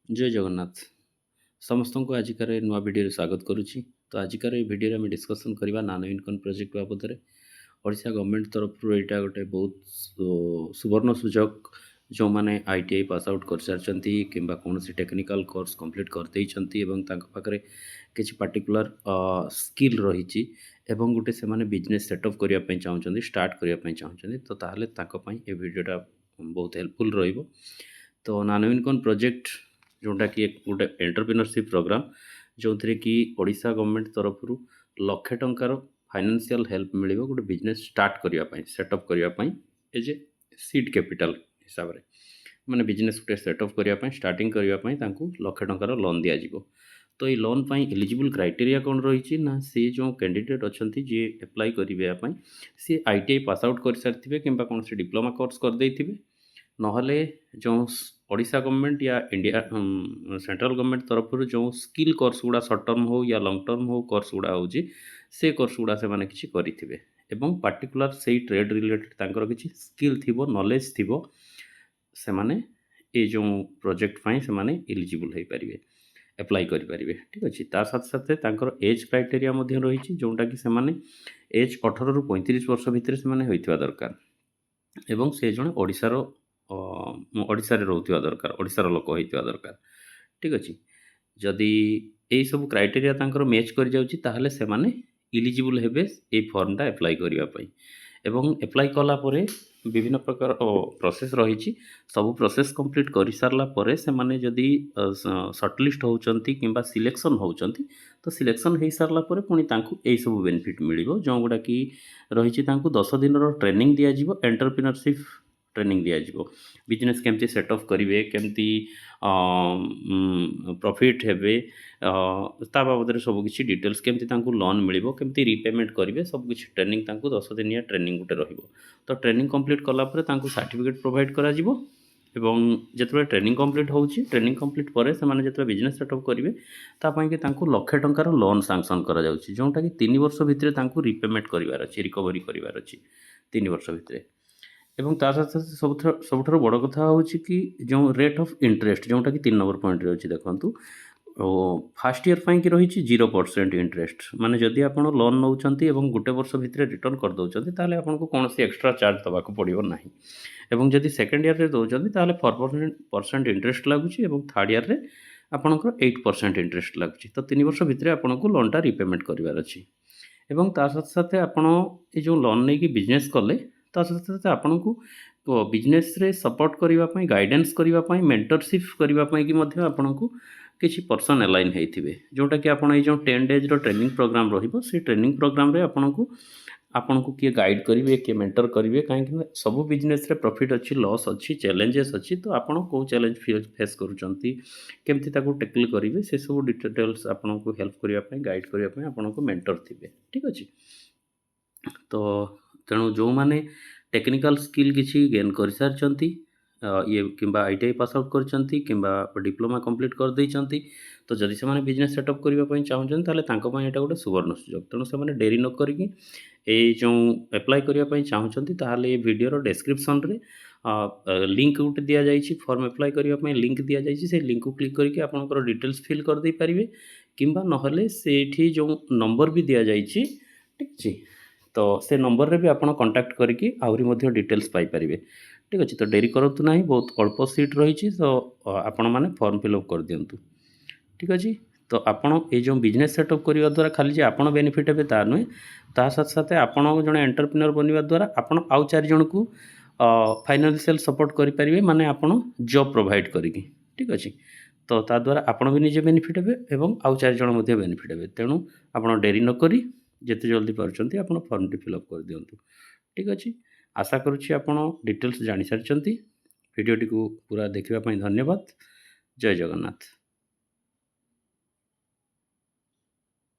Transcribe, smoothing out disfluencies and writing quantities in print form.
ଜୟ ଜଗନ୍ନାଥ। ସମସ୍ତଙ୍କୁ ଆଜିକାର ଏ ନୂଆ ଭିଡ଼ିଓରେ ସ୍ୱାଗତ କରୁଛି। ତ ଆଜିକାର ଏ ଭିଡ଼ିଓରେ ଆମେ ଡିସ୍କସନ୍ କରିବା ନାନୋ ୟୁନିକର୍ନ ପ୍ରୋଜେକ୍ଟ ବାବଦରେ। ଓଡ଼ିଶା ଗଭର୍ଣ୍ଣମେଣ୍ଟ ତରଫରୁ ଏଇଟା ଗୋଟେ ବହୁତ ସୁବର୍ଣ୍ଣ ସୁଯୋଗ। ଯେଉଁମାନେ ଆଇଟିଆଇ ପାସ୍ ଆଉଟ୍ କରିସାରିଛନ୍ତି କିମ୍ବା କୌଣସି ଟେକ୍ନିକାଲ୍ କୋର୍ସ କମ୍ପ୍ଲିଟ୍ କରିଦେଇଛନ୍ତି ଏବଂ ତାଙ୍କ ପାଖରେ କିଛି ପାର୍ଟିକୁଲାର ସ୍କିଲ୍ ରହିଛି ଏବଂ ଗୋଟେ ସେମାନେ ବିଜନେସ୍ ସେଟଅପ୍ କରିବା ପାଇଁ ଚାହୁଁଛନ୍ତି, ଷ୍ଟାର୍ଟ କରିବା ପାଇଁ ଚାହୁଁଛନ୍ତି, ତ ତାହେଲେ ତାଙ୍କ ପାଇଁ ଏ ଭିଡ଼ିଓଟା ବହୁତ ହେଲ୍ପଫୁଲ୍ ରହିବ। ତ ନାନୋ ୟୁନିକର୍ନ ପ୍ରୋଜେକ୍ଟ, ଯେଉଁଟାକି ଗୋଟେ ଏଣ୍ଟରପ୍ରିନରସିପ୍ ପ୍ରୋଗ୍ରାମ୍, ଯେଉଁଥିରେ କି ଓଡ଼ିଶା ଗଭର୍ଣ୍ଣମେଣ୍ଟ ତରଫରୁ ଲକ୍ଷେ ଟଙ୍କାର ଫାଇନାନ୍ସିଆଲ୍ ହେଲ୍ପ ମିଳିବ ଗୋଟେ ବିଜନେସ୍ ଷ୍ଟାର୍ଟ କରିବା ପାଇଁ, ସେଟଅପ୍ କରିବା ପାଇଁ, ଏଜ୍ ଏ ସିଡ୍ କ୍ୟାପିଟାଲ୍ ହିସାବରେ। ମାନେ ବିଜନେସ୍ ଗୋଟେ ସେଟଅପ୍ କରିବା ପାଇଁ, ଷ୍ଟାର୍ଟିଂ କରିବା ପାଇଁ ତାଙ୍କୁ ଲକ୍ଷେ ଟଙ୍କାର ଲୋନ୍ ଦିଆଯିବ। ତ ଏଇ ଲୋନ୍ ପାଇଁ ଏଲିଜିବୁଲ୍ କ୍ରାଇଟେରିଆ କ'ଣ ରହିଛି ନା, ସେ ଯେଉଁ କ୍ୟାଣ୍ଡିଡେଟ୍ ଅଛନ୍ତି, ଯିଏ ଆପ୍ଲାଏ କରିବେ ପାଇଁ, ସିଏ ଆଇଟିଆଇ ପାସ୍ ଆଉଟ୍ କରିସାରିଥିବେ କିମ୍ବା କୌଣସି ଡିପ୍ଲୋମା କୋର୍ସ କରିଦେଇଥିବେ, ନହେଲେ ଯେଉଁ ଓଡ଼ିଶା ଗଭର୍ଣ୍ଣମେଣ୍ଟ ୟା ଇଣ୍ଡିଆ ସେଣ୍ଟ୍ରାଲ ଗଭର୍ଣ୍ଣମେଣ୍ଟ ତରଫରୁ ଯେଉଁ ସ୍କିଲ୍ କୋର୍ସ ଗୁଡ଼ା, ସର୍ଟ ଟର୍ମ ହେଉ ୟା ଲଙ୍ଗ୍ ଟର୍ମ ହେଉ, କୋର୍ସ ଗୁଡ଼ା ହେଉଛି, ସେ କୋର୍ସ ଗୁଡ଼ା ସେମାନେ କିଛି କରିଥିବେ ଏବଂ ପାର୍ଟିକୁଲାର ସେଇ ଟ୍ରେଡ଼୍ ରିଲେଟେଡ଼୍ ତାଙ୍କର କିଛି ସ୍କିଲ୍ ଥିବ, ନଲେଜ୍ ଥିବ, ସେମାନେ ଏ ଯେଉଁ ପ୍ରୋଜେକ୍ଟ ପାଇଁ ସେମାନେ ଏଲିଜିବୁଲ୍ ହୋଇପାରିବେ, ଆପ୍ଲାଏ କରିପାରିବେ। ଠିକ୍ ଅଛି। ତା ସାଥେ ସାଥେ ତାଙ୍କର ଏଜ୍ କ୍ରାଇଟେରିଆ ମଧ୍ୟ ରହିଛି, ଯେଉଁଟାକି ସେମାନେ ଏଜ୍ 18ରୁ 35 ବର୍ଷ ଭିତରେ ସେମାନେ ହୋଇଥିବା ଦରକାର ଏବଂ ସେ ଜଣେ ଓଡ଼ିଶାରେ ରହୁଥିବା ଦରକାର, ଓଡ଼ିଶାର ଲୋକ ହୋଇଥିବା ଦରକାର। ଠିକ୍ ଅଛି। ଯଦି ଏଇସବୁ କ୍ରାଇଟେରିଆ ତାଙ୍କର ମ୍ୟାଚ୍ କରିଯାଉଛି, ତାହେଲେ ସେମାନେ ଇଲିଜିବୁଲ୍ ହେବେ ଏଇ ଫର୍ମଟା ଆପ୍ଲାଏ କରିବା ପାଇଁ। ଏବଂ ଆପ୍ଲାଏ କଲା ପରେ ବିଭିନ୍ନ ପ୍ରକାର ପ୍ରୋସେସ୍ ରହିଛି। ସବୁ ପ୍ରୋସେସ୍ କମ୍ପ୍ଲିଟ୍ କରିସାରିଲା ପରେ ସେମାନେ ଯଦି ସର୍ଟଲିଷ୍ଟ ହେଉଛନ୍ତି କିମ୍ବା ସିଲେକ୍ସନ୍ ହେଉଛନ୍ତି, ତ ସିଲେକ୍ସନ୍ ହେଇସାରିଲା ପରେ ପୁଣି ତାଙ୍କୁ ଏଇସବୁ ବେନିଫିଟ୍ ମିଳିବ, ଯେଉଁଗୁଡ଼ାକି ରହିଛି, ତାଙ୍କୁ 10 ଦିନର ଟ୍ରେନିଂ ଦିଆଯିବ, ଏଣ୍ଟରପ୍ରିନରସିପ୍ ଟ୍ରେନିଂ ଦିଆଯିବ। ବିଜନେସ୍ କେମିତି ସେଟଅପ୍ କରିବେ, କେମିତି ପ୍ରଫିଟ୍ ହେବେ, ତା ବାବଦରେ ସବୁକିଛି ଡିଟେଲ୍ସ, କେମିତି ତାଙ୍କୁ ଲୋନ୍ ମିଳିବ, କେମିତି ରିପେମେଣ୍ଟ କରିବେ, ସବୁକିଛି ଟ୍ରେନିଂ ତାଙ୍କୁ 10 ଦିନିଆ ଟ୍ରେନିଂ ଗୋଟେ ରହିବ। ତ ଟ୍ରେନିଂ କମ୍ପ୍ଲିଟ୍ କଲା ପରେ ତାଙ୍କୁ ସାର୍ଟିଫିକେଟ୍ ପ୍ରୋଭାଇଡ଼ କରାଯିବ। ଏବଂ ଯେତେବେଳେ ଟ୍ରେନିଂ କମ୍ପ୍ଲିଟ୍ ହେଉଛି, ଟ୍ରେନିଂ କମ୍ପ୍ଲିଟ୍ ପରେ ସେମାନେ ଯେତେବେଳେ ବିଜନେସ୍ ସେଟଅପ୍ କରିବେ, ତା ପାଇଁକି ତାଙ୍କୁ ଲକ୍ଷେ ଟଙ୍କାର ଲୋନ୍ ସାଙ୍କସନ୍ କରାଯାଉଛି, ଯେଉଁଟାକି 3 ବର୍ଷ ଭିତରେ ତାଙ୍କୁ ରିପେମେଣ୍ଟ କରିବାର ଅଛି, ରିକଭରି କରିବାର ଅଛି 3 ବର୍ଷ ଭିତରେ। ଏବଂ ତା ସାଥେ ସାଥେ ସବୁଠାରୁ ବଡ଼ କଥା ହେଉଛି କି ଯେଉଁ ରେଟ୍ ଅଫ୍ ଇଣ୍ଟରେଷ୍ଟ, ଯେଉଁଟାକି 3 ନମ୍ବର ପଏଣ୍ଟରେ ଅଛି, ଦେଖନ୍ତୁ, ଫାର୍ଷ୍ଟ ଇୟର୍ ପାଇଁକି ରହିଛି 0% ଇଣ୍ଟରେଷ୍ଟ। ମାନେ ଯଦି ଆପଣ ଲୋନ୍ ନେଉଛନ୍ତି ଏବଂ ଗୋଟେ ବର୍ଷ ଭିତରେ ରିଟର୍ଣ୍ଣ କରିଦେଉଛନ୍ତି, ତାହେଲେ ଆପଣଙ୍କୁ କୌଣସି ଏକ୍ସଟ୍ରା ଚାର୍ଜ ଦେବାକୁ ପଡ଼ିବ ନାହିଁ। ଏବଂ ଯଦି ସେକେଣ୍ଡ ଇୟର୍ରେ ଦେଉଛନ୍ତି, ତାହେଲେ 4% ଇଣ୍ଟରେଷ୍ଟ ଲାଗୁଛି ଏବଂ ଥାର୍ଡ଼ ଇୟର୍ରେ ଆପଣଙ୍କର 8% ଇଣ୍ଟରେଷ୍ଟ ଲାଗୁଛି। ତ 3 ବର୍ଷ ଭିତରେ ଆପଣଙ୍କୁ ଲୋନ୍ଟା ରିପେମେଣ୍ଟ କରିବାର ଅଛି। ଏବଂ ତା ସାଥେ ସାଥେ ଆପଣ ଏ ଯେଉଁ ଲୋନ୍ ନେଇକି ବିଜନେସ୍ କଲେ, ତା ସାଥେ ସାଥେ ଆପଣଙ୍କୁ ବିଜନେସ୍ରେ ସପୋର୍ଟ କରିବା ପାଇଁ, ଗାଇଡ଼ାନ୍ସ କରିବା ପାଇଁ, ମେଣ୍ଟରସିପ୍ କରିବା ପାଇଁକି ମଧ୍ୟ ଆପଣଙ୍କୁ କିଛି ପର୍ସନ୍ ଆଲାଇନ୍ ହେଇଥିବେ, ଯେଉଁଟାକି ଆପଣ ଏଇ ଯେଉଁ 10 ଡେଜ୍ର ଟ୍ରେନିଂ ପ୍ରୋଗ୍ରାମ୍ ରହିବ, ସେଇ ଟ୍ରେନିଂ ପ୍ରୋଗ୍ରାମ୍ରେ ଆପଣଙ୍କୁ କିଏ ଗାଇଡ଼ କରିବେ, କିଏ ମେଣ୍ଟର କରିବେ। କାହିଁକିନା ସବୁ ବିଜନେସ୍ରେ ପ୍ରଫିଟ୍ ଅଛି, ଲସ୍ ଅଛି, ଚ୍ୟାଲେଞ୍ଜେସ୍ ଅଛି। ତ ଆପଣ କେଉଁ ଚ୍ୟାଲେଞ୍ଜ ଫେସ୍ କରୁଛନ୍ତି, କେମିତି ତାକୁ ଟେକଲ୍ କରିବେ, ସେସବୁ ଡିଟେଲ୍ସ ଆପଣଙ୍କୁ ହେଲ୍ପ କରିବା ପାଇଁ, ଗାଇଡ଼ କରିବା ପାଇଁ ଆପଣଙ୍କୁ ମେଣ୍ଟର ଥିବେ। ଠିକ୍ ଅଛି। ତ ତେଣୁ ଯେଉଁମାନେ ଟେକ୍ନିକାଲ୍ ସ୍କିଲ୍ କିଛି ଗେନ୍ କରିସାରିଛନ୍ତି ଇଏ କିମ୍ବା ଆଇଟିଆଇ ପାସ୍ ଆଉଟ୍ କରିଛନ୍ତି କିମ୍ବା ଡିପ୍ଲୋମା କମ୍ପ୍ଲିଟ୍ କରିଦେଇଛନ୍ତି, ତ ଯଦି ସେମାନେ ବିଜନେସ୍ ସେଟଅପ୍ କରିବା ପାଇଁ ଚାହୁଁଛନ୍ତି, ତାହେଲେ ତାଙ୍କ ପାଇଁ ଏଇଟା ଗୋଟେ ସୁବର୍ଣ୍ଣ ସୁଯୋଗ। ତେଣୁ ସେମାନେ ଡେରି ନ କରିକି ଏଇ ଯେଉଁ ଆପ୍ଲାଏ କରିବା ପାଇଁ ଚାହୁଁଛନ୍ତି, ତାହେଲେ ଏ ଭିଡ଼ିଓର ଡେସ୍କ୍ରିପସନ୍ରେ ଲିଙ୍କ୍ ଗୋଟେ ଦିଆଯାଇଛି, ଫର୍ମ ଆପ୍ଲାଏ କରିବା ପାଇଁ ଲିଙ୍କ୍ ଦିଆଯାଇଛି। ସେଇ ଲିଙ୍କ୍କୁ କ୍ଲିକ୍ କରିକି ଆପଣଙ୍କର ଡିଟେଲ୍ସ ଫିଲ୍ କରିଦେଇପାରିବେ କିମ୍ବା ନହେଲେ ସେଇଠି ଯେଉଁ ନମ୍ବର ବି ଦିଆଯାଇଛି, ଠିକ୍ ଅଛି, ତ ସେ ନମ୍ବରରେ ବି ଆପଣ କଣ୍ଟାକ୍ଟ କରିକି ଆହୁରି ମଧ୍ୟ ଡିଟେଲ୍ସ ପାଇପାରିବେ। ଠିକ୍ ଅଛି। ତ ଡେରି କରନ୍ତୁ ନାହିଁ, ବହୁତ ଅଳ୍ପ ସିଟ୍ ରହିଛି। ତ ଆପଣମାନେ ଫର୍ମ ଫିଲ୍ଅପ୍ କରିଦିଅନ୍ତୁ। ଠିକ୍ ଅଛି। ତ ଆପଣ ଏଇ ଯେଉଁ ବିଜନେସ୍ ସେଟଅପ୍ କରିବା ଦ୍ୱାରା ଖାଲି ଯେ ଆପଣ ବେନିଫିଟ୍ ହେବେ ତା ନୁହେଁ, ତା ସାଥେ ସାଥେ ଆପଣ ଜଣେ ଏଣ୍ଟରପ୍ରିନର ବନିବା ଦ୍ୱାରା ଆପଣ ଆଉ ଚାରି ଜଣଙ୍କୁ ଫାଇନାନ୍ସିଆଲ୍ ସପୋର୍ଟ କରିପାରିବେ, ମାନେ ଆପଣ ଜବ୍ ପ୍ରୋଭାଇଡ଼ କରିକି। ଠିକ୍ ଅଛି। ତ ତା ଦ୍ୱାରା ଆପଣ ବି ନିଜେ ବେନିଫିଟ୍ ହେବେ ଏବଂ ଆଉ ଚାରି ଜଣ ମଧ୍ୟ ବେନିଫିଟ୍ ହେବେ। ତେଣୁ ଆପଣ ଡେରି ନକରି ଯେତେ ଜଲ୍ଦି ପାରୁଛନ୍ତି, ଆପଣ ଫର୍ମଟି ଫିଲ୍ଅପ୍ କରିଦିଅନ୍ତୁ। ଠିକ୍ ଅଛି। ଆଶା କରୁଛି ଆପଣ ଡିଟେଲ୍ସ ଜାଣିସାରିଛନ୍ତି। ଭିଡ଼ିଓଟିକୁ ପୁରା ଦେଖିବା ପାଇଁ ଧନ୍ୟବାଦ। ଜୟ ଜଗନ୍ନାଥ।